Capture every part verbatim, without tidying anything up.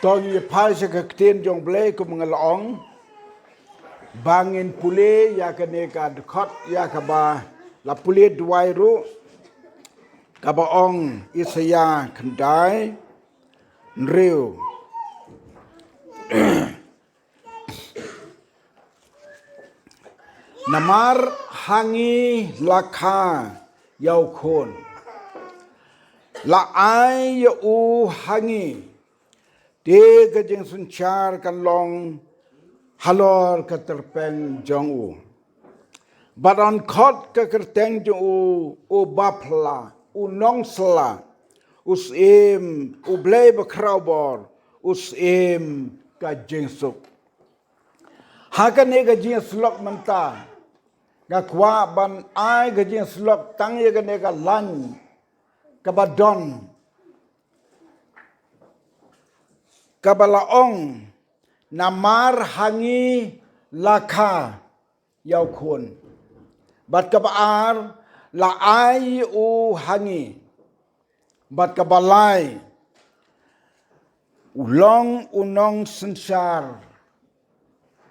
To ngin ïa phai sha ka ktien jong U Blei kum nga la ong. Ba ngin pule ïa kane ka dkhot ïa kaba la pule duwai ruh. Kaba ong Isaïah khyndai, hynriew. Namar ha ngi la kha ïa u khun, la ai ïa u ha ngi, te ka jingsynshar kan long halor ka tyrpeng jong u. Bad yn khot ka kyrteng jong u, u Bapla, u Nongsylla, u Syiem, u Blei Bakhraw Bor, u Syiem ka jingsuk. Ha kane ka jingïasyllok mynta, nga kwah ban ai ka jingïasyllok tang ïa kane ka lain kaba don, kaba la ong, namar ha ngi la kha ïa u khun. Bad kaba ar, la ai u ha ngi. Bad kaba lai, u long u nongsynshar,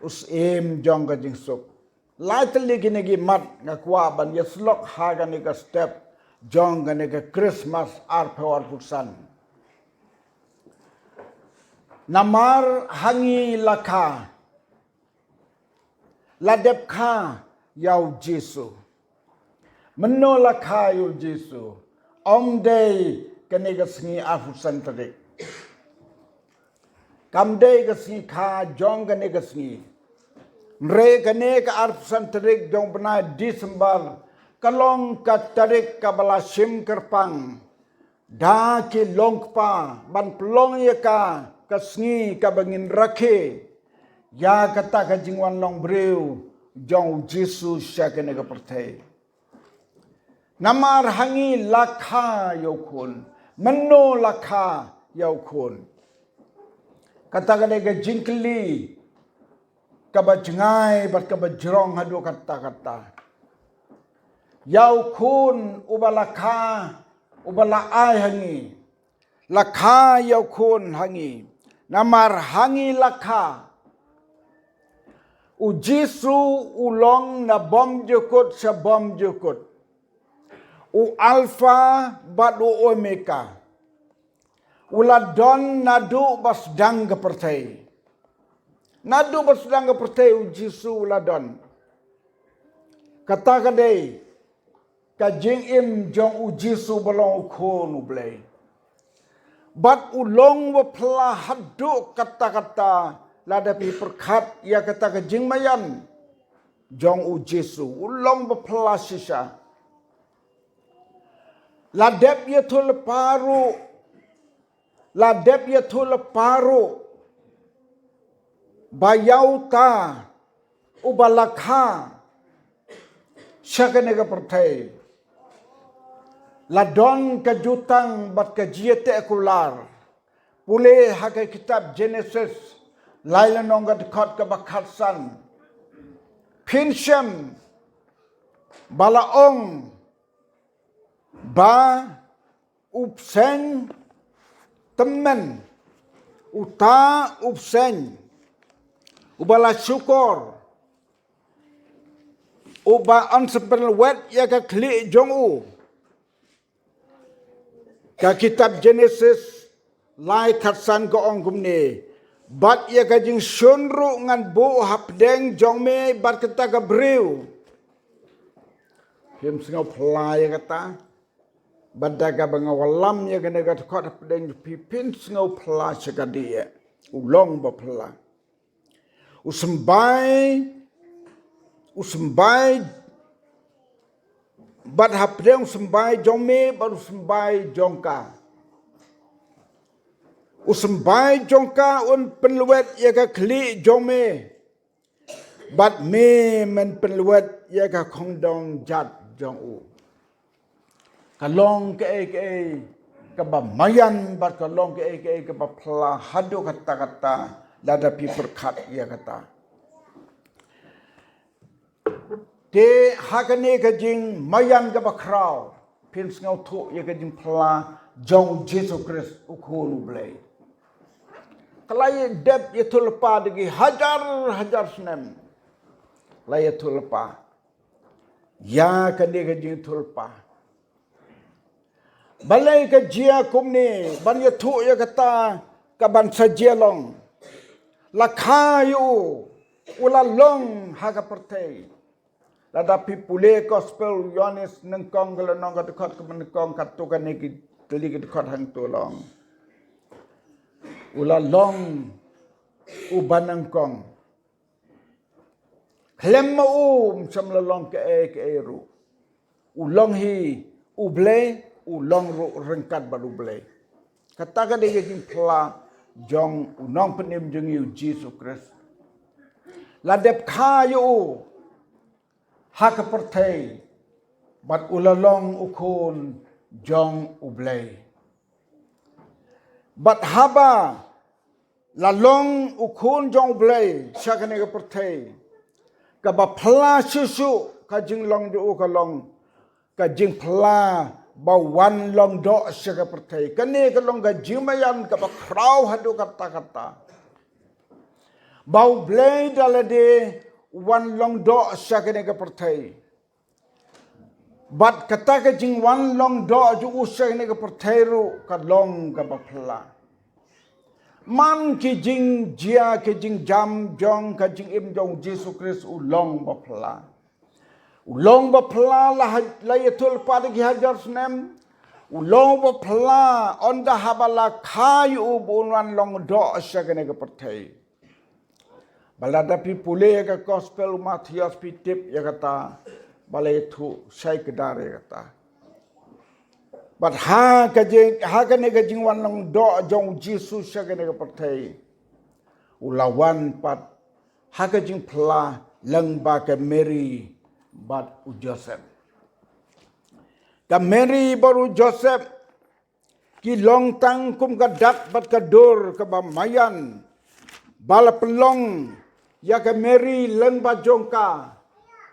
u Syiem jong ka jingsuk. Lai tylli kine ki mat nga kwah ban ïasyllok ha kane ka step jong kane ka Christmas arphew arphew san. Namar ha ngi la kha, la dep kha ïa u Jisu. Mynno la kha ïa u Jisu? Ym dei kane ka sngi arphew san tarik. Kam dei ka sngi kha jong kane ka sngi. Hynrei kane ka arphew san tarik jong u bnai December ka long ka tarik kaba la shim kyrpang da ki longkpa ban pynlong ïa ka ka sngi kaba ngin rakhe ïa kata ka jingwan long briew jong u Jisu sha kane ka pyrthei. Namar ha ngi la kha ïa u khun. Mynno la kha ïa u khun? Kata ka dei ka jingkylli kaba jngai bad kaba jrong haduh katta katta. Ïa u khun uba la kha, uba la ai ha ngi. La kha ïa u khun ha ngi. Namar ha ngi la kha. U Jisu u long na bymjukut sha bymjukut. U Alpha bad u Omega. U la don naduh ba sdang ka pyrthei. Naduh ba sdang ka pyrthei u Jisu u la don. Kata ka dei ka jingim jong u Jisu ba long u khun u Blei. Bad u long ba phylla haduh katta katta lada phi pyrkhat ïa kata ka jingmaïan jong u Jisu. U long ba phylla shisha. La dep ïathuhlypa ruh, la dep ïathuhlypa ruh ba ïa uta uba la kha sha kane ka pyrthei la don ka jutang bad ka jingïateh kular. Pule ha ka kitab Genesis, lai lynnong ka dkhot kaba khatsan. Phin shem ba la ong ba u bseiñ tymmen, uta u bseiñ uba la shukor, uba yn sa pynlwet ïa ka khlieh jong u. Ka kitab Genesis lai khatsan ka ong kumne, bad ïa ka jingshun ruh ngan buh hapdeng jong me bad kata ka briew. Phim sngew phylla ïa kata? Bad da kaba nga wallam ïa kane ka dkhot hapdeng jong phi, phin sngew phylla sha ka dei. U long ba phylla. U symbai, u symbai, bad hapdeng u symbai jong me bad u symbai jong ka. U symbai jong ka un pynlwet ïa ka khlieh jong me. Bad me men pynlwet ïa ka khongdong jat jong u. Ka long kaei kaei kaba maïan bad ka long kaei kaei kaba phylla haduh katta katta lada phi pyrkhat ïa kata. Te ha kane ka jingmaïan kaba khraw, phin sngewthuh ïa ka jingphylla jong u Jisu Khrist u Khun u Blei. Ka la ïa dep ïathuhlypa da ki hajar hajar snem. La ïathuhlypa ïa kane ka jingïathuhlypa. Balei ka jia kumne, ban ïathuh ïa kata ka ban sa jia long. La kha ïa u, u la long ha ka pyrthei. Lada phi pule Gospel u Ïoannis nyngkong ka lynnong ka dkhot kaba nyngkong katto katne ki tylli ki dkhot hangto long. U la long uba nyngkong. Khlem ma u ym shym la long kaei kaei ruh. U long hi u Blei, u long ruh ryngkat bad u Blei. Kata ka dei ka jingphylla jong u nongpynim jong ngi u Jisu Khrist. La dep kha ïa u ha ka pyrthei bad u la long u Khun jong u Blei. Bad haba la long u Khun jong u Blei sha kane ka pyrthei, kaba phylla shisha ka jinglong jong u ka long ka jingphylla ba wan long doh sha ka pyrthei. Kane ka long ka jingmaïan kaba khraw haduh katta katta. Ba u Blei da lade wan long doh sha kane ka pyrthei. Bad kata ka jingwan long doh jong u sha kane ka pyrthei ruh ka long kaba phylla. Man ki jingjia ki jingjam jong ka jingim jong u Jisu Khrist u long ba phylla. U long ba phylla la ha-, la ïathuhlypa da ki hajar snem. U long ba phylla ynda haba la kha ïa u ba un wan long doh sha kane ka pyrthei. Ba lada phi pule ka Gospel u Mathaios phi tip ïa kata, ba la ïathuh shai kdar ïa kata. Bad ha ka jing, ha kane ka jingwan long doh jong u Jisu sha kane ka pyrthei, u la wan pat ha ka jingphylla lyngba ka Mary bad u Joseph. Ka Mary bad u Joseph ki long tang kum ka dak bad ka dur kaba maïan ba la pynlong ïa ka Mary lyngba jong ka.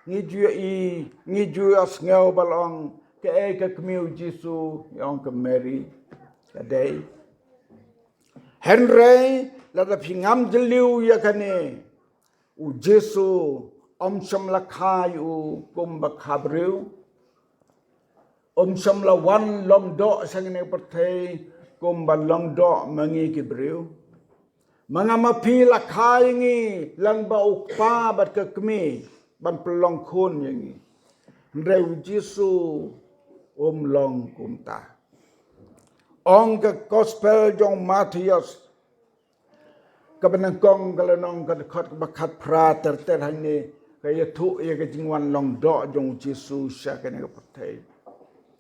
Ngi ju ïohi, ngi ju ïohsngew ba la ong kaei ka kmie u Jisu, ngi ong ka Mary ka dei. Hynrei lada phi ngam jylliew ïa kane, u Jisu um shym la kha ïa u kum ba kha briew. Um shym la wan long doh sha kane ka pyrthei kum ba long doh ma ngi ki briew. Ma nga ma phi la kha ïa ngi lyngba u kpa bad ka kmie ban pynlong khun ïa ngi. Hynrei u Jisu um long kumta. Ong ka Gospel jong u Mathaios kaba nyngkong ka lynnong ka dkhot kaba khatphra ter ter hangne ka ïathuh ïa ka jingwan long doh jong u Jisu sha kane ka pyrthei.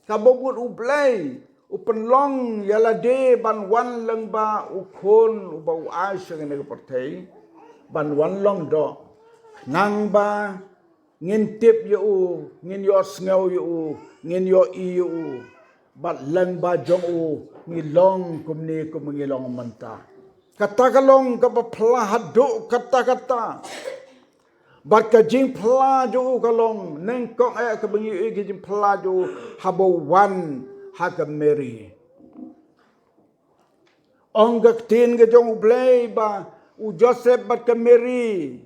Kaba mut u Blei u pynlong ïa lade ban wan lyngba u Khun uba u ai sha kane ka pyrthei ban wan long doh. Nangba ngin tip ïa u, ngin ïohsngew ïa u, ngin ïohi ïa u. Bad lyngba jong u ngi long kumne kumba ngi long mynta. Kata ka long kaba phylla haduh katta katta. Bad ka jingphylla jong u ka long nyngkong eh kaba ngi ïohi ka jingphylla jong u haba u wan ha ka Mary. Ong ka ktien ka jong u Blei ba u Joseph bad ka Mary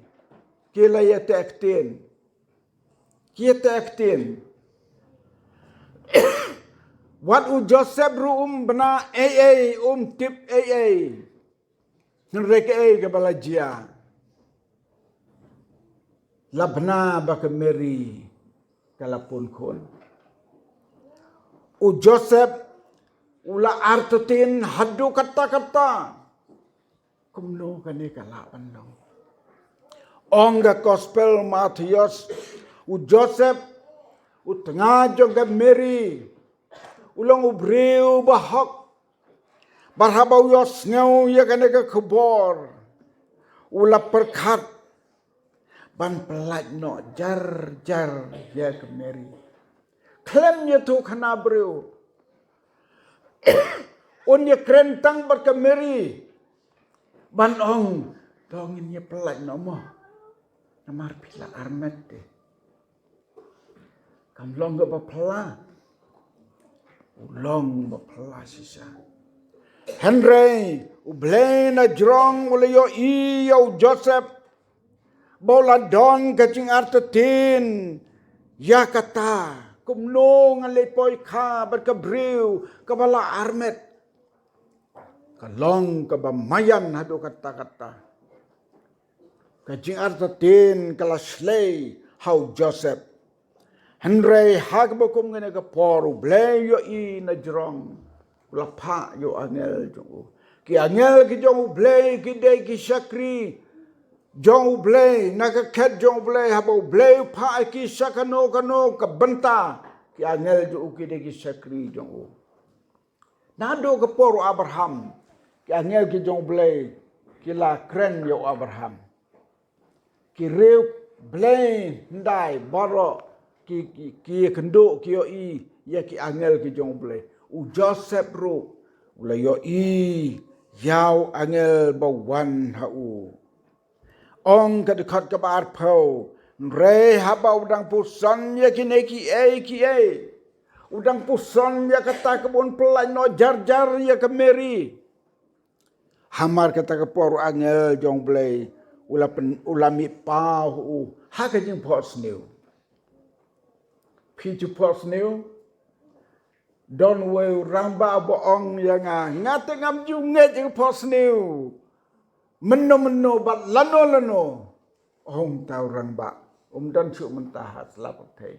ki la ïateh ktien. Ki ïateh ktien. Wat u Joseph ruh um bna ei ei, um tip ei ei. Hynrei kaei kaba la jia? La bna ba ka Mary ka la pun khun. U Joseph u la artatien haduh katta katta. Kumno kane ka lah ban long? Ong ka Gospel Mathaios, u Joseph u tnga jong ka Mary u long u briew ba hok. Bad haba u ïohsngew ïa kane ka khubor u la pyrkhat ban pyllait noh jar jar ïa ka Mary. Khlem ïathuh khana briew. Un ïakren tang bad ka Mary ban ong, to ngin ïa pyllait noh mo. Namar phi la armet te. Kam long kaba phylla. U long ba phylla shisha. Hynrei U Blei na jrong u la ïohi ïa u Joseph ba u la don ka jingartatien ïa kata. Kumno ngan leit poi kha bad ka briew kaba la armet? Ka long kaba maïan haduh katta katta. Ka jingartatien ka la shlei ha u Joseph. Hynrei ha kaba kum kane ka por U Blei u ïohi na jrong, u la phah ïa u angel jong u. Ki angel ki jong U Blei ki dei ki shakri jong U Blei, na ka khet jong U Blei, haba U Blei u phah ïa ki sha kano kano ka bynta, ki angel jong u ki dei ki shakri jong u. Naduh ka por u Abraham, ki angel ki jong U Blei ki la kren ïa u Abraham. Ki riew blei hyndai baroh ki, ki, ki ïakynduh, ki ïohi ïa ki angel ki jong U Blei. U Joseph ruh u la ïohi ïa u angel ba wan ha u. Ong ka dkhot kaba arphew, hynrei haba u dang puson ïa kine kiei kiei, u dang puson ïa kata kaba un pyllait noh jar jar ïa ka Mary. Hamar kata ka por u angel jong U Blei u la pyn, u la mih paw u ha ka jingphohsniew. Phi ju phohsniew? Don uwei u rangbah ba ong ïa nga, nga te ngam ju ngeit ïa ka phohsniew mynno mynno bad lano lano. Ong uta u rangbah, um don shuh mynta ha sla pyrthei.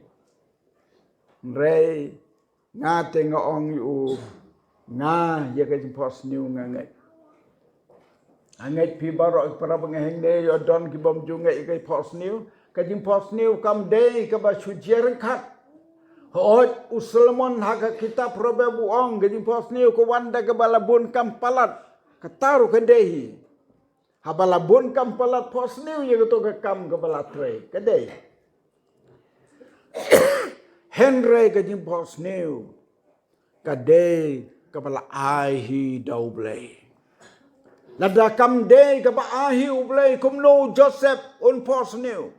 Hynrei nga te nga ong ïa u, nga ïa ka jingphohsniew nga ngeit. Nga ngeit phi baroh ki para bangeit hangne ïoh don ki bym ju ngeit ïa ka jingphohsniew. Ka jingphohsniew kam dei kaba shu jia ryngkat. Hooid, u Solomon ha ka kitab Proverb u ong ka jingphohsniew ka wan da kaba la bun kam palat. Kata ruh ka dei hi. Haba la bun kam palat phohsniew ïa kato ka kam kaba la trei, ka dei. Hynrei ka jingphohsniew ka dei kaba la ai hi da U Blei. Lada kam dei kaba ai hi U Blei, kumno u Joseph un phohsniew?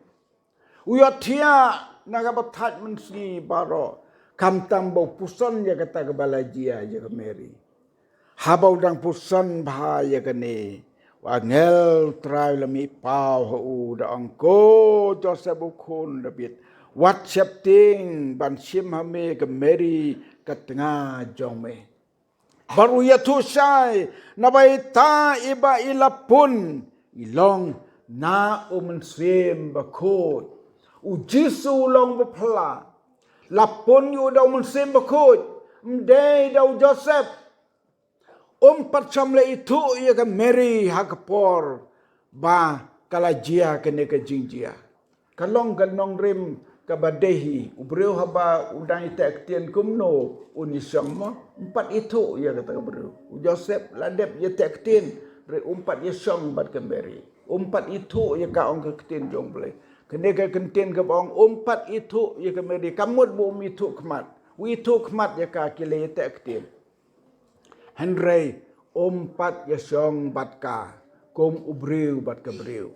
U ïohthiah na kaba thait mynsngi baroh, khamtam ba u puson ïa kata kaba la jia ïa ka Mary. Haba u dang puson bha ïa kane, u angel Trai u la mih paw ha u da ong, ko Joseph u khun David, wat sheptieng ban shim ha me ka Mary ka tnga jong me. Bad u ïathuh shai, naba ita iba i la pun i long na u Mynsiem Bakhuid. U Jisu u long ba phylla. La pun ïa u da u Mynsiem Bakhuid. Ym dei da u Joseph. Um pat shym la ithuh ïa ka Mary ha ka por ba ka la jia kane ka jingjia. Ka long ka nongrim kaba dei hi. U briew haba u dang ïateh ktien kumno un ïashong mo? Um pat ithuh ïa kata ka briew. U Joseph la dep ïateh ktien, hynrei um pat ïashong bad ka Mary. Um pat ithuh ïa ka ong ka ktien jong U Blei. Kane ka ktien kaba ong um pat ithuh ïa ka Mary, ka mut ba um ithuh khmat. U ithuh khmat ïa ka, ki la ïateh ktien. Hynrei um pat ïashong bad ka kum u briew bad ka briew.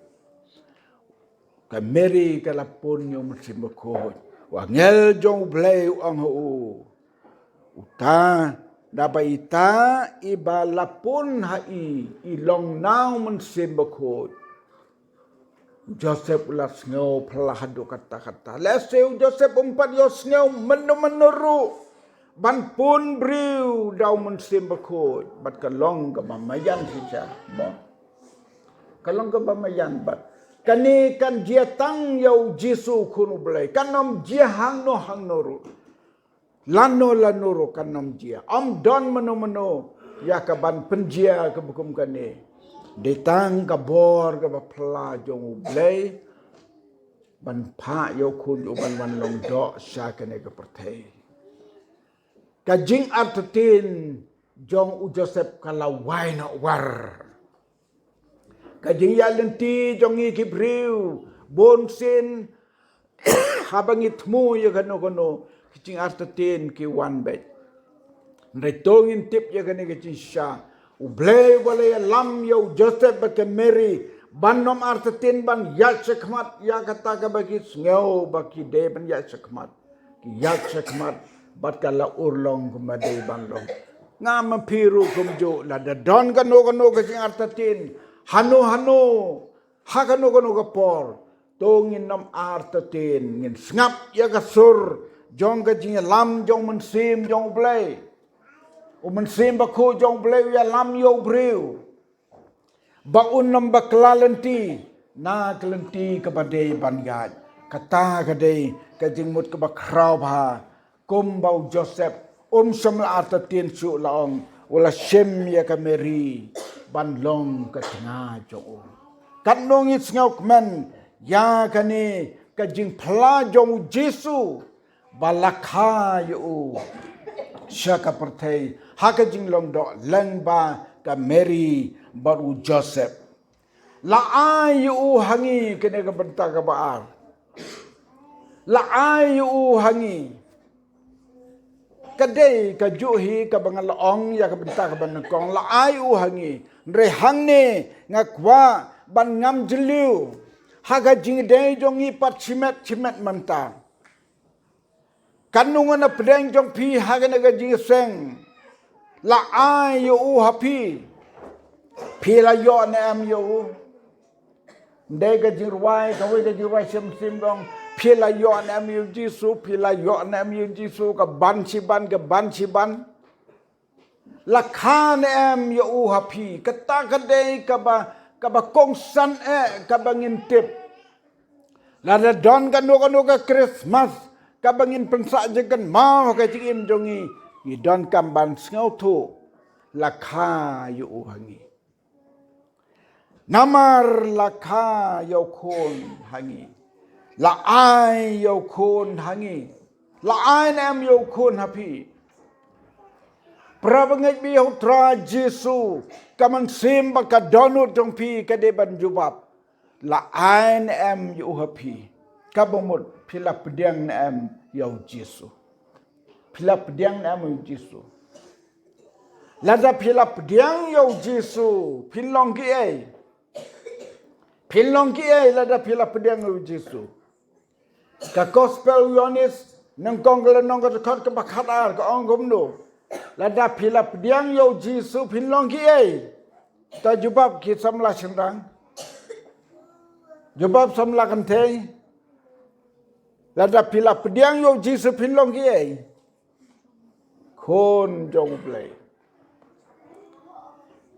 Ka Mary ka la pun ïa u Mynsiem Bakhuid. U angel jong U Blei u ong ha u, uta, naba ita iba la pun ha i i long na u Mynsiem Bakhuid. U Joseph u la sngew phylla haduh katta katta. Lehse u Joseph um pat ïohsngew mynno mynno ruh ban pun briew da u Mynsiem Bakhuid. Bad ka long kaba maïan shisha mo. Ka long kaba maïan bad kane kan jia tang ïa u Jisu Khun U Blei. Kan ym jia hangno hangno ruh. Lano lano ruh kan ym jia. Ym don mano mano ïa ka ban pynjia kaba kum kane. Dei tang ka bor kaba phylla jong U Blei ban phah ïa u Khun u ban wan long doh sha kane ka pyrthei. Ka jingartatien jong u Joseph ka la wai noh war. Ka jingïaid lynti jong ngi ki briew bun sien haba ngi thmu ïa kano kano ki jingartatien ki wan beit. Hynrei to ngin tip ïa kane ka jingshisha, U Blei uba la ïalam ïa u Joseph bad ka Mary ban ym artatien ban ïaid shakhmat ïa kata kaba ki sngew ba ki dei ban ïaid shakhmat. Ki ïaid shakhmat bad ka la urlong kumba dei ban long. Nga ma phi ruh kumjuh, lada don kano kano ka jingartatien hano hano, ha kano kano ka por, to ngin nym artatien, ngin sngap ïa ka sur jong ka jingïalam jong u Mynsiem jong U Blei. U Mynsiem Bakhuid jong U Blei u ïalam ïa u briew ba un nym bakla lynti na ka lynti kaba dei ban ïaid. Kata ka dei ka jingmut kaba khraw bha, kumba u Joseph um shym la artatien shuh, la ong, u la shim ïa ka Mary ban long ka tnga jong u. Katno ngi sngewkmen ïa kane ka jingphla jong u Jisu, ba la kha ïa u sha ka pyrthei ha ka jinglong doh lyngba ka Mary bad u Joseph. La ai ïa u ha ngi, kane ka bynta kaba ar. La ai ïa u ha ngi. Ka dei kajuh hi kaba nga la ong ïa ka bynta kaba nyngkong, la ai ïa u ha ngi. Hynrei hangne nga kwah ban ngam jylliew ha ka jingïadei jong ngi pat shimet shimet mynta. Katno ngan pdiang jong phi ha kane ka jingïaseng. La ai ïa u ha phi. Phi la ïoh ne em ïa u? Dei ka jingrwai, kawei ka jingrwai Shem Shem ka ong, phi la ïoh ne em ïa u Jisu, phi la ïoh ne em ïa u Jisu, ka ban shi ban, ka ban shi ban. La kha ne em ïa u ha phi? Kata ka dei kaba, kaba kongsan eh kaba ngin tip. Lada don kano kano ka Christmas kaba ngin pynsah jingkynmaw ha ka jingim jong ngi, ngi donkam ban sngewthuh, la kha ïa u ha ngi. Namar la kha ïa u Khun ha ngi. La ai ïa u Khun ha ngi. La ai ne em ïa u Khun ha phi? Para bangeit ba ïeit ha u Trai Jisu, ka mynsiem bad ka dohnud jong phi ka dei ban jubab. La ai ne em ïa u ha phi? Kaba mut, phi la pdiang ne em ïa u Jisu? Phi la pdiang ne em ïa u Jisu? Lada phi la pdiang ïa u Jisu, phin long kiei? Phin long kiei lada phi la pdiang ïa u Jisu? Ka Gospel u Ïoannis, nyngkong ka lynnong, ka dkhot kaba khatar, ka ong kumno? Lada phi la pdiang ïa u Jisu, phin long kiei? To jubab ki samla shynrang. Jubab samla kynthei. Lada phi la pdiang ïa u Jisu, phin long kiei? Khun jong U Blei.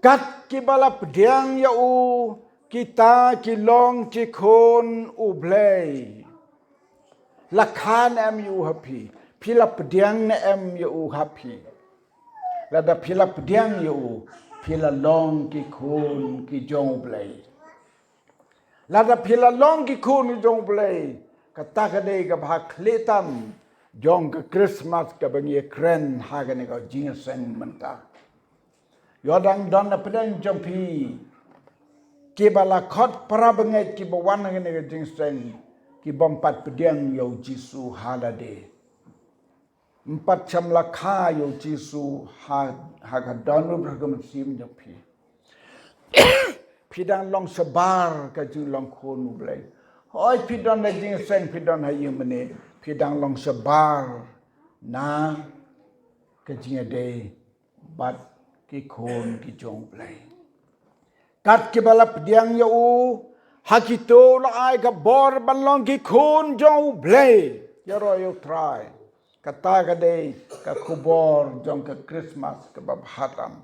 Kat kiba la pdiang ïa u, kita ki long ki khun U Blei. La kha ne em ïa u ha phi? Phi la pdiang ne em ïa u ha phi? Lada phi la pdiang ïa u, phi la long ki khun ki jong U Blei. Lada phi la long ki khun jong U Blei, kata ka dei ka bha khlieh tam jong ka Christmas kaba ngi kren ha kane ka jingïaseng mynta. Ïoh dang don na pdeng jong phi kiba la khot para bangeit kiba wan ha kane ka jingïaseng, kibym pat pdiang ïa u Jisu ha lade. Ym pat shym la kha ïa u Jisu ha, ha ka dohnud bad ha ka mynsiem jong phi. Phi dang long shabar ka jinglong khun U Blei. Hooid, phi don ha jingïaseng, phi don ha ïingmane, phi dang long shabar na ka jingïadei bad ki khun ki jong U Blei. Kat kiba la pdiang ïa u, ha kito la ai ka bor ban long ki khun jong U Blei. Ïaroh ïa u Trai. Kata ka dei ka khubor jong ka Christmas kaba bha tam.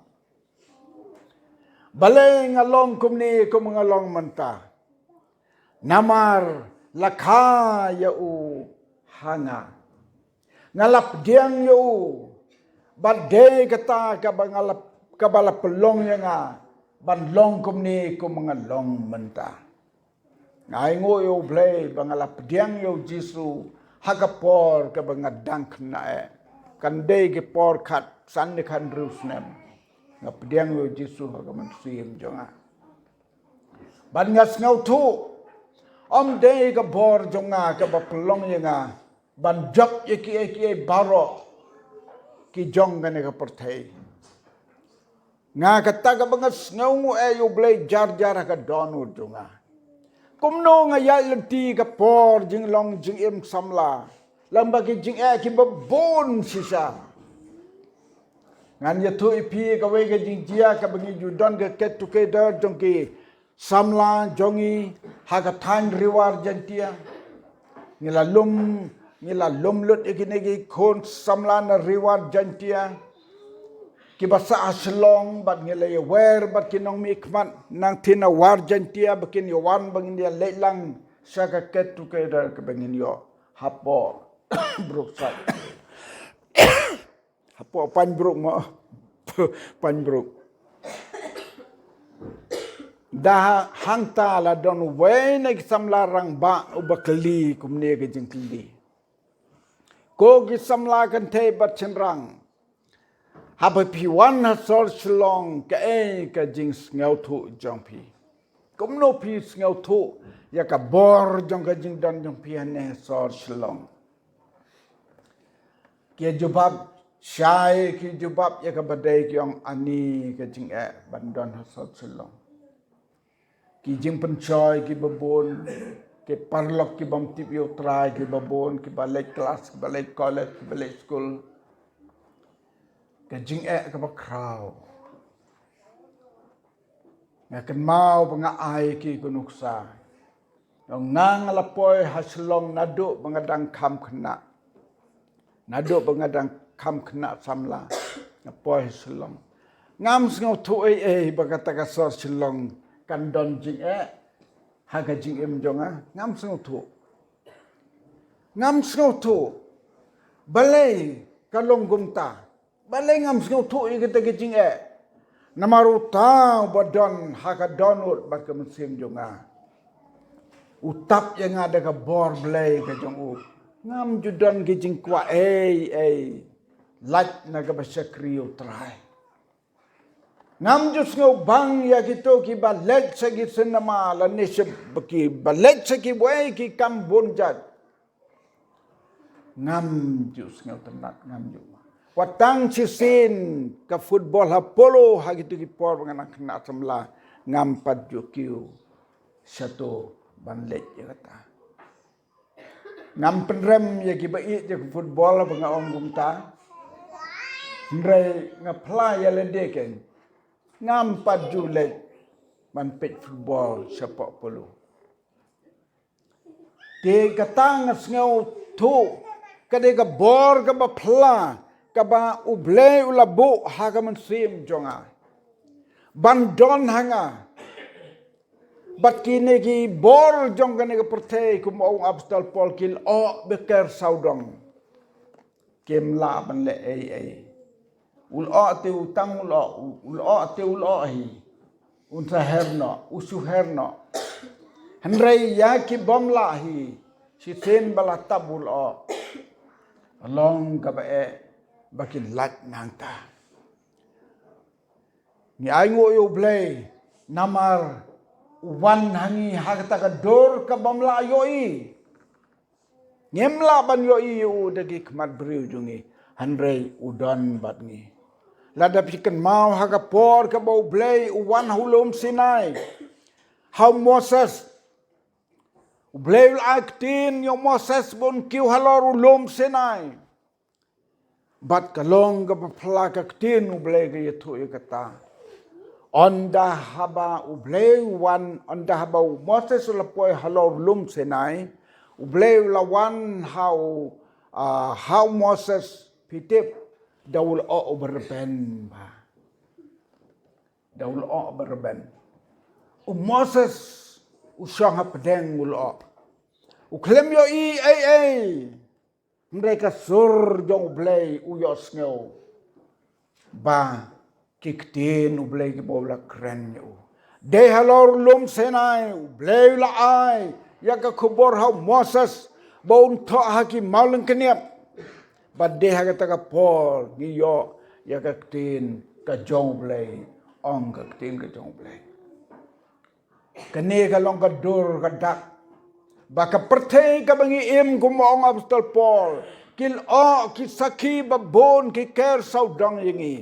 Balei nga long kumne kum nga long mynta? Namar la kha ïa u ha nga. Nga la pdiang ïa u. Bad dei kata kaba nga la, kaba la pynlong ïa nga ban long kumne kum nga long mynta. Nga ainguh ïa U Blei ba nga la pdiang ïa u Jisu ha ka por kaba nga dang khynnah eh. Kan dei ki por khatsan ne khathynriew snem. Nga pdiang ïa u Jisu ha ka mynsiem jong nga. Bad nga sngewthuh, ym dei ka bor jong nga kaba pynlong ïa nga ban jop ïa kiei kiei baroh ki jong kane ka pyrthei. Nga kata kaba nga sngewnguh eh ïa U Blei jar jar ha ka dohnud jong nga. Kumno nga ïaid lynti ka por jinglong jingim samla? Lang ba ki jingeh kiba bun shisha. Ngan ïathuh ïa phi kawei ka jingjia kaba ngi ju don ka get together jong ki samla jong ngi ha ka thaiñ Ri War Jaintia. Ngi la lum, ngi la lum lut ïa kine ki khun samla na Ri War Jaintia. Kiba sah ha Shillong bad ngi la ïawer bad ki nongmihkhmat nangtei na War Jaintia ba kin ïawan ba ngin ïa leit lang sha ka get together kaba ngin ïoh hapoh Brookside. Hapoh Pine Brook mo. Pine Brook. Da hangta la don uwei na ki samla rangbah uba kylli kumne ka jingkylli. Ko ki samla kynthei bad shynrang, haba phi wan ha sor Shillong kaei ka jingsngewthuh jong phi? Kumno phi sngewthuh ïa ka bor jong ka jingdon jong phi hangne ha sor Shillong? Ki jubab shai, ki jubab ïa kaba dei, ki ong ani ka jingeh ban don ha sor Shillong. Ki jingpynshoi kiba bun, ki paralok ki bym tip ïa U Trai kiba bun, kiba leit klas, kiba leit college, kiba leit skul. Ka jingeh kaba khraw. Nga kynmaw ba nga ai ki ka nuksa. Nga nga la poi ha Shillong naduh ba nga dang kham khynnah. Naduh ba nga dang kham khynnah samla, nga poi ha Shillong. Ngam sngewthuh ei ei ba kata ka sor Shillong kan don jingeh ha ka jingim jong nga. Ngam sngewthuh. Ngam sngewthuh. Balei ka long kumta? Balei ngam sngewthuh ïa kita ki jingeh? Namar uta uba don ha ka dohnud bad ka mynsiem jong nga u tap ïa nga da ka bor Blei ka jong u. Ngam ju don ki jingkwah ei ei. Lait na kaba shakri U Trai. Ngam ju sngewbang ïa kito kiba leit sha ki cinema lane sha kiba leit sha kiwei ki kam bun jait. Ngam ju sngewtynnat, ngam ju. Wat tang shisien ka football ha Polo ha kito ki por ba nga nang khynnah samla, ngam pat ju kiew shato ban leit ïa kata. Ngam pynrem ïa kiba ïeit ïa ka football ba nga ong kumta. Hynrei nga phla ïa lade kein, ngam pat ju leit ban peit football shapoh Polo. Te kata nga sngewthuh ka dei ka bor kaba phylla kaba U Blei u la buh ha ka mynsiem jong nga ban don ha nga. Bad kine ki bor jong kane ka pyrthei, kum u ong u Apostol Paul, ki lyoh ba ker sawdong. Kim lah ban leh ei ei. U lyoh te u tang u lyoh, u lyoh te u lyoh hi. Un sa her noh, u shu her noh. Hynrei ïa ki bym lah hi, shisien ba la tap u lyoh, long kaba eh ba kin lait nangta. Ngi ainguh ïa U Blei namar u wan ha ngi ha kata ka dur ka bym lah ïohi. Ngim lah ban ïohi ïa u da ki khmat briew jong ngi, hynrei u don bad ngi. Lada phi kynmaw ha ka por kaba U Blei u wan ha u lum Sinai ha u Moses. U Blei u la ai ktien ïa u Moses ba un kiew halor u lum Sinai. Bad ka long kaba phylla ka ktien U Blei ka ïathuh ïa kata. Ynda haba U Blei u wan, ynda haba u Moses u la poi halor u lum Sinai, U Blei u la wan ha u, ah, ha u Moses, phi tip, da u lyoh uba rben bha. Da u lyoh uba rben. U Moses u shong hapdeng u lyoh. U khlem ïohi ei ei. Hynrei ka sur jong U Blei u ïohsngew ba ki ktien U Blei kiba u la kren ïa u. Dei halor u lum Sinai U Blei u la ai ïa ka khubor ha u Moses ba un thoh ha ki mawlyngkniap. Bad dei ha kata ka por ngi ïoh ïa ka ktien ka jong U Blei, ong ka ktien ka jong U Blei. Kane ka long ka dur ka dak ba ka pyrthei kaba ngi im, kum u ong u Apostol Paul, ki lyoh, ki sakhi ba bun ki ker sawdong ïa ngi.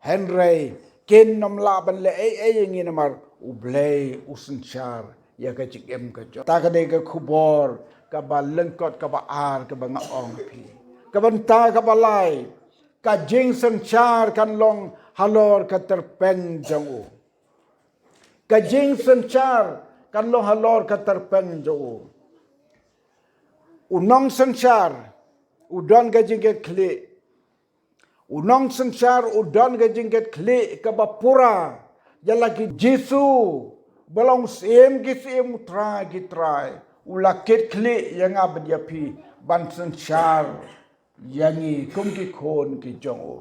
Hynrei kin ym lah ban leh ei ei ïa ngi namar U Blei u synshar ïa ka jingim ka jong. Ta ka dei ka khubor kaba lyngkot kaba ar kaba nga ong phi. Kaba nta kaba lai, ka jingsynshar kan long halor ka tyrpeng jong u. Ka jingsynshar kan long halor ka tyrpeng jong u. U nongsynshar u don ka jingkitkhlieh. U nongsynshar u don ka jingkitkhlieh kaba pura. Ïa la ki Jisu ba long Syiem ki syiem, u Trai ki trai, u la kitkhlieh ïa nga bad ïa phi ban synshar ïa ngi kum ki khun ki jong u.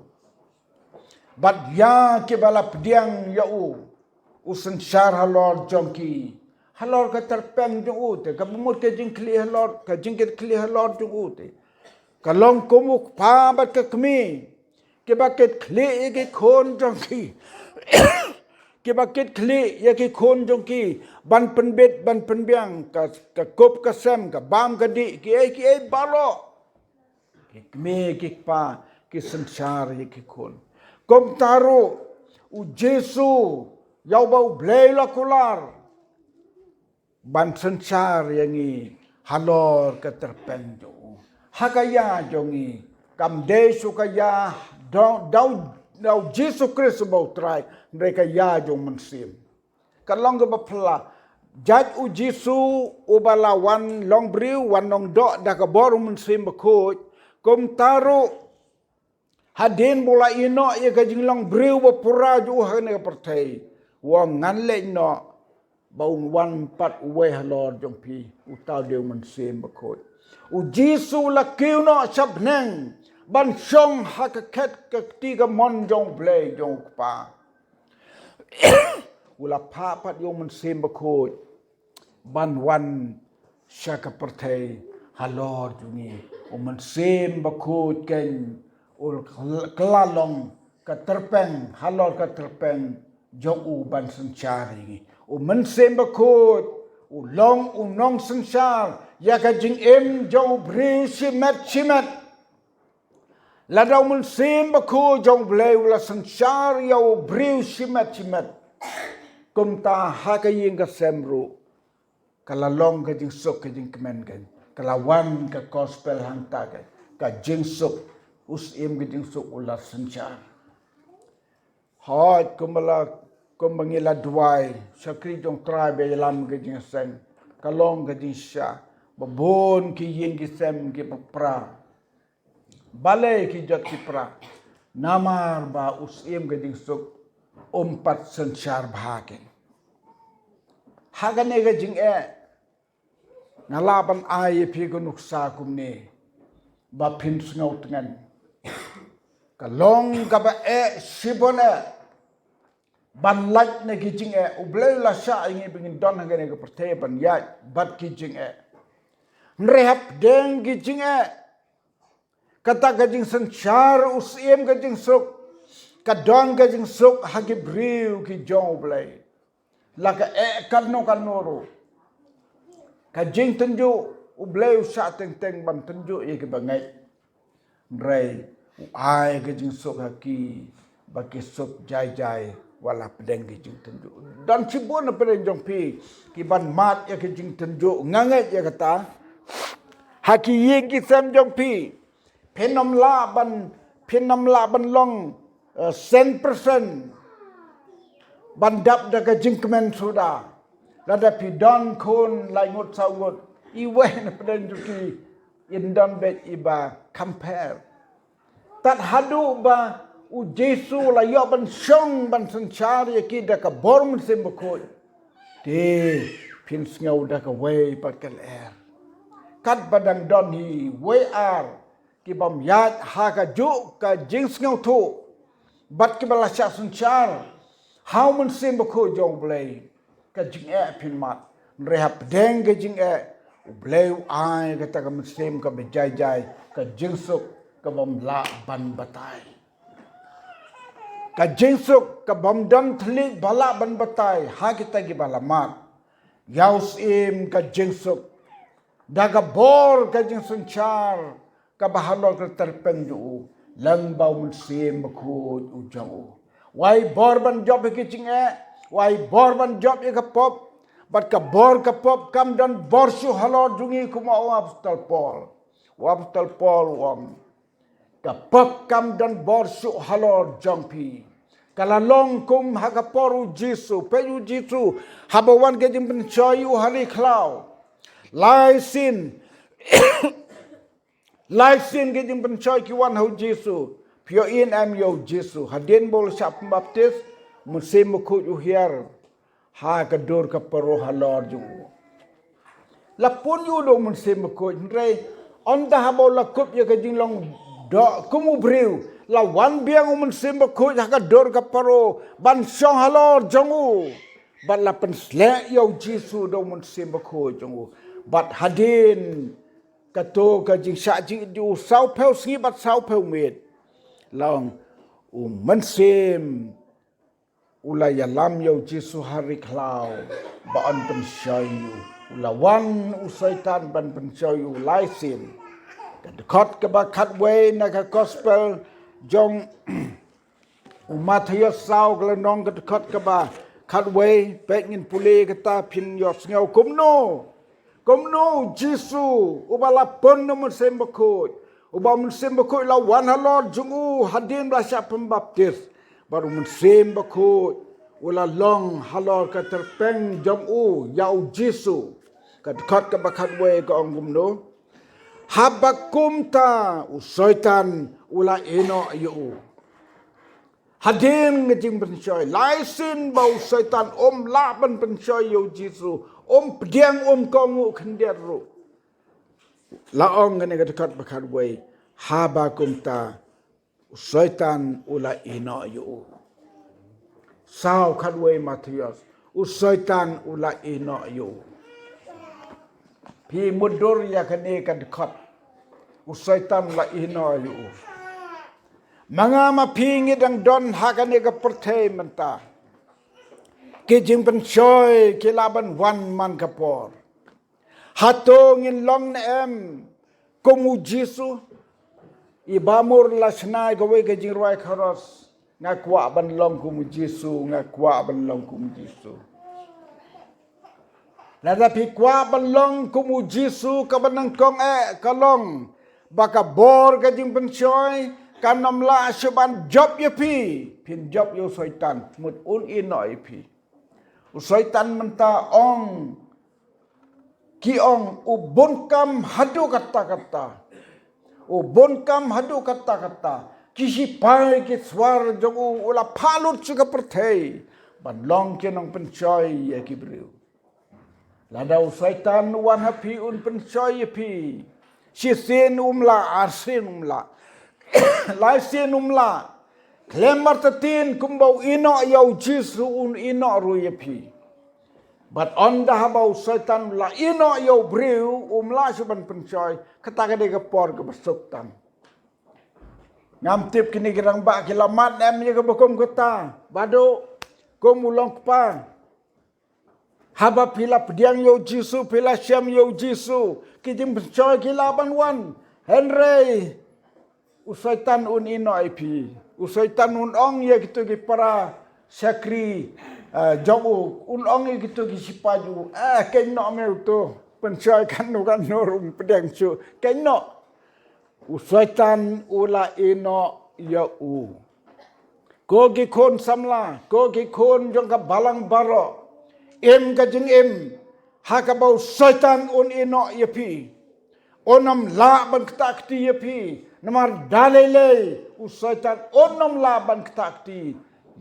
Bad ïa kiba la pdiang ïa u, u synshar halor jong ki, halor ka tyrpeng jong u te, kaba mut ka jingkhlieh halor, ka jingkitkhlieh halor jong u te ka long kum u kpa bad ka kmie kiba kitkhlieh ïa ki khun jong ki. Kiba kitkhlieh ïa ki khun jong ki ban pynbit ban pynbiang, ka, ka kup ka sem, ka bam ka dih, kiei kiei baroh. Ki kmie ki kpa ki synshar ïa ki khun. Kumta ruh u Jisu, ïa uba U Blei u la kular ban synshar ïa ngi halor ka tyrpeng jong u. Ha ka ïa jong ngi, kam dei shu ka ïa da u, da u, da u Jisu Khrist uba U Trai, hynrei ka ïa jong u Mynsiem. Ka long kaba phylla. Jait u Jisu uba la wan long briew, wan long doh da ka bor u Mynsiem Bakhuid, kumta ruh hadien ba u la ïehnoh ïa ka jinglong briew ba pura jong u ha kane ka pyrthei, u ong ngan leit noh ba un wan pat uwei halor jong phi, uta u dei u Mynsiem Bakhuid. U Jisu u la kiew noh sha bneng ban shong ha ka khet ka kti kamon jong U Blei jong U Kpa. U la phah pat ïa u Mynsiem Bakhuid ban wan sha ka pyrthei halor jong ngi. U Mynsiem Bakhuid keiñ u kylla long ka tyrpeng, halor ka tyrpeng jong u ban synshar ïa ngi. U Mynsiem Bakhuid u long u nongsynshar ïa ka jingim jong u briew shimet shimet. Lada u Mynsiem Bakhuid jong U Blei u la synshar ïa u briew shimet shimet, kumta ha ka ïing ka sem ruh ka la long ka jingsuk ka jingkmen keiñ. Ka la wan ka gospel hangta keiñ, ka jingsuk, u Syiem ka jingsuk u la synshar. Hooid, kumba la, kumba ngi la duwai, shakri jong U Trai ba ïalam ka jingïaseng, ka long ka jingshisha. Ba bun ki ïing ki sem ki pra, balei ki jot ki pra? Namar ba u Syiem ka jingsuk um pat synshar bha keiñ. Ha kane ka jingeh, nga lah ban ai ïa phi ka nuksa kumne ba phin sngew tngen. Ka long kaba eh shibun eh ban lait na ki jingeh. U Blei u la shah ïa ngi ba ngin don ha kane ka pyrthei ban ïaid bad ki jingeh. Hynrei hapdeng ki jingeh, kata ka jingsynshar u Syiem ka jingsuk, ka don ka jingsuk ha ki briew ki jong U Blei. La ka eh katno katno ruh, ka jingtynjuh, U Blei u shah teng teng ban tynjuh ïa kiba ngeit. Hynrei u ai ka jingsuk ha ki ba ki suk jai jai wat la pdeng ki jingtynjuh. Don shibun na pdeng jong phi ki ban mad ïa ka jingtynjuh, nga ngeit ïa kata. Ha ki ïing ki sem jong phi, phin ym lah ban, phin ym lah ban long, eh, cent percent ban dap da ka jingkmen suda. Lada phi don khun lai ngut saw ngut, iwei na pdeng jong ki yn don beit iba compare. Tad haduh ba u Jisu la ïoh ban shong ban synshar ïa ki da ka bor Mynsiem Bakhuid, te phin sngew da kawei pat ka lyer. Katba dang don hi wei ar ki bym ïaid ha kajuh ka jingsngewthuh bad kiba la shah synshar ha u Mynsiem Bakhuid jong U Blei, ka jingeh phin mad. Hynrei hapdeng ka jingeh, U Blei u ai kata ka mynsiem kaba jai jai, ka jingsuk ka bym lah ban batai. Ka jingsuk ka bym don thylliej ba lah ban batai ha kita kiba la mad ïa u Syiem ka jingsuk da ka bor ka jingsynshar kaba halor ka tyrpeng jong u, lyngba u Mynsiem Bakhuid u jong u. U ai bor ban jop ïa ki jingeh, u ai bor ban jop ïa ka pop, Bad ka bor ka pop kam don bor shuh halor jong ngi, kum u apostol Paul. U apostol Paul u ong, ka pop kam don bor shuh halor jong phi. Ka la long kum ha ka por u Jisu, peit u Jisu, haba wan ka jingpynshoi ïa u ha ri khlaw. Lai sien, lai sien ka jingpynshoi ki wan ha u Jisu. Phi ïohi ne em ïa u Jisu, hadien ba u la shah pynbaptis, u Mynsiem Bakhuid u hiar ha ka dur ka Paro halor jong u. La pun ïa u da u Mynsiem Bakhuid, hynrei ynda haba u la kup ïa ka jinglong doh kum u briew, la wan biang u Mynsiem Bakhuid ha ka dur ka Paro ban shong halor jong u. Bad la pynsleh ïa u Jisu da u Mynsiem Bakhuid jong u. Bad hadien kato ka jingshah jingit jong u, saw phew sngi bad saw phew miet, la ong, u Mynsiem u la ïalam ïa u Jisu ha ri khlaw ba yn pynshoi ïa u. U la wan u Soitan ban pynshoi ïa u lai sien. Ka dkhot kaba khatwei na ka gospel jong u Mathaios saw ka lynnong, ka dkhot kaba khatwei, peit ngin pule kata phin ïohsngew kumno. Kumno u Jisu, uba la pun da u Mynsiem Bakhuid, uba u Mynsiem Bakhuid la wan halor jong u hadien ba la shah pynbaptis, bad u Mynsiem Bakhuid u la long halor ka tyrpeng jong u ïa u Jisu. Ka dkhot kaba khatwei ka ong kumno. Haba kumta u Soitan u la ïehnoh ïa u. Hadien ka jingpynshoi, lai sien ba u Soitan um lah ban pynshoi ïa u Jisu, um pdiang, um kohnguh khyndiat ruh. La ong kane ka dkhot ba khatwei, haba kumta u Soitan u la ïehnoh ïa u. Saw khatwei Mathaios, u Soitan u la ïehnoh ïa u. Phi mutdur ïa kane ka dkhot, u Soitan u la ïehnoh ïa u. Ma nga ma phi ngi dang don ha kane ka pyrthei mynta. Ki jingpynshoi ki lah ban wan man ka por. Hato ngin long ne em kum u Jisu? I Bah Mur la shna ïa kawei ka jingrwai chorus, nga kwah ban long kum u Jisu, nga kwah ban long kum u Jisu. Lada phi kwah ban long kum u Jisu, kaba nyngkong eh ka long ba ka bor ka jingpynshoi kan ym lah shuh ban jop ïa phi. Phin jop ïa u Soitan, mut un ïehnoh ïa phi. U Soitan mynta ong, ki ong u bun kam haduh katta katta. U bun kam haduh katta katta. Ki shipai ki swar jong u, u la phah lut sha ka pyrthei ban long ki nongpynshoi ïa ki briew. Lada u Soitan u wan ha phi un pynshoi ïa phi, shisien um lah, arsien um lah, laisien um lah. Khlem artatien kumba u ïehnoh ïa u Jisu un ïehnoh ruh ïa phi. Bad ynda haba u Soitan u la ïehnoh ïa u briew, um lah shuh ban pynshoi, kata ka dei ka por kaba suk tam. Ngam tip kine ki rangbah ki la mad em ïa kaba kum kata. Bad kum u long kpa, haba phi la pdiang ïa u Jisu, phi la shem ïa u Jisu, ki jingpynshoi ki lah ban wan. Hynrei u Soitan un ïehnoh ïa phi. U Soitan un ong ïa kito ki para shakri, eh, jong u, un ong ïa kito ki shipai jong u, eh, kynnoh me uto, pynshoi katno katno ruh um pdiang shuh, kynnoh. U Soitan u la ïehnoh ïa u. Ko ki khun samla, ko ki khun jong ka balang baroh, im ka jingim ha kaba u Soitan un ïehnoh ïa phi. Un ym lah ban ktah kti ïa phi. Namar da lei lei u Soitan un ym lah ban ktah kti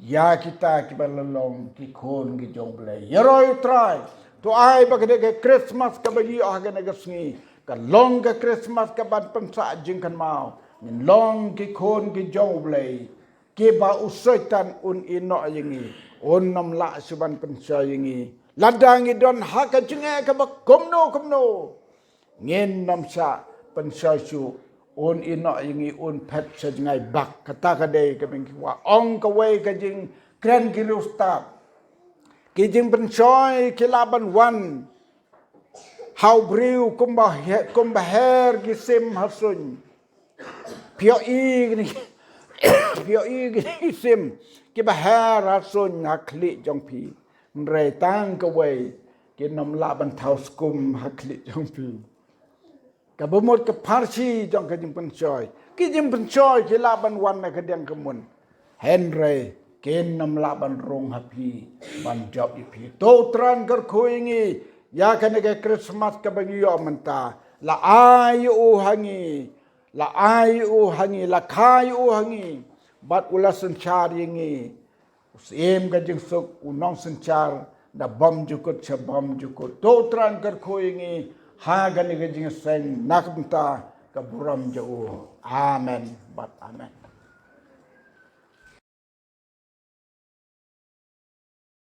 ïa kita kiba la long ki khun ki jong u Blei. Ïaroh ïa u Trai. To ai ba ka dei ka Krismas kaba ngi ïoh ha kane ka sngi ka long ka Krismas kaban pynsah jingkynmaw. Ngin long ki khun ki jong u Blei, kiba u Soitan un ïehnoh ïa ngi, un ym lah shuh ban pynshoi ïa ngi. Lada ngi don ha ka jingeh kaba kumno kumno, ngin ym shah pynshoi shuh. Un ïehnoh ïa ngi, un phet sha jngai bak. Kata ka dei kaba ngi kwah ong kawei ka jingkren ki riewstad. Ki jingpynshoi ki lah ban wan ha u briew kumba he-, kumba her ki sim ha suiñ. Phi ïohi kine, phi ïohi kine ki sim kiba her ha suiñ ha khlieh jong phi. Hynrei tang kawei kin ym lah ban thaw skum ha khlieh jong phi. Kaba mut ka pharshi jong ka jingpynshoi, ki jingpynshoi ki lah ban wan na ka diang ka mon. Hynrei kin ym lah ban rung ha phi ban jop ïa phi. To Trai kyrkhu ïa ngi ïa kane ka Christmas kaba ngi ïoh mynta. La ai ïa u ha ngi, la ai ïa u ha ngi, la kha ïa u ha ngi bad u la synshar ïa ngi. U Syiem ka jingsuk, u nongsynshar na bymjukut sha bymjukut. To Trai kyrkhu ïa ngi ha kane ka jingïaseng na ka bynta ka burom jong u. Amen bad amen.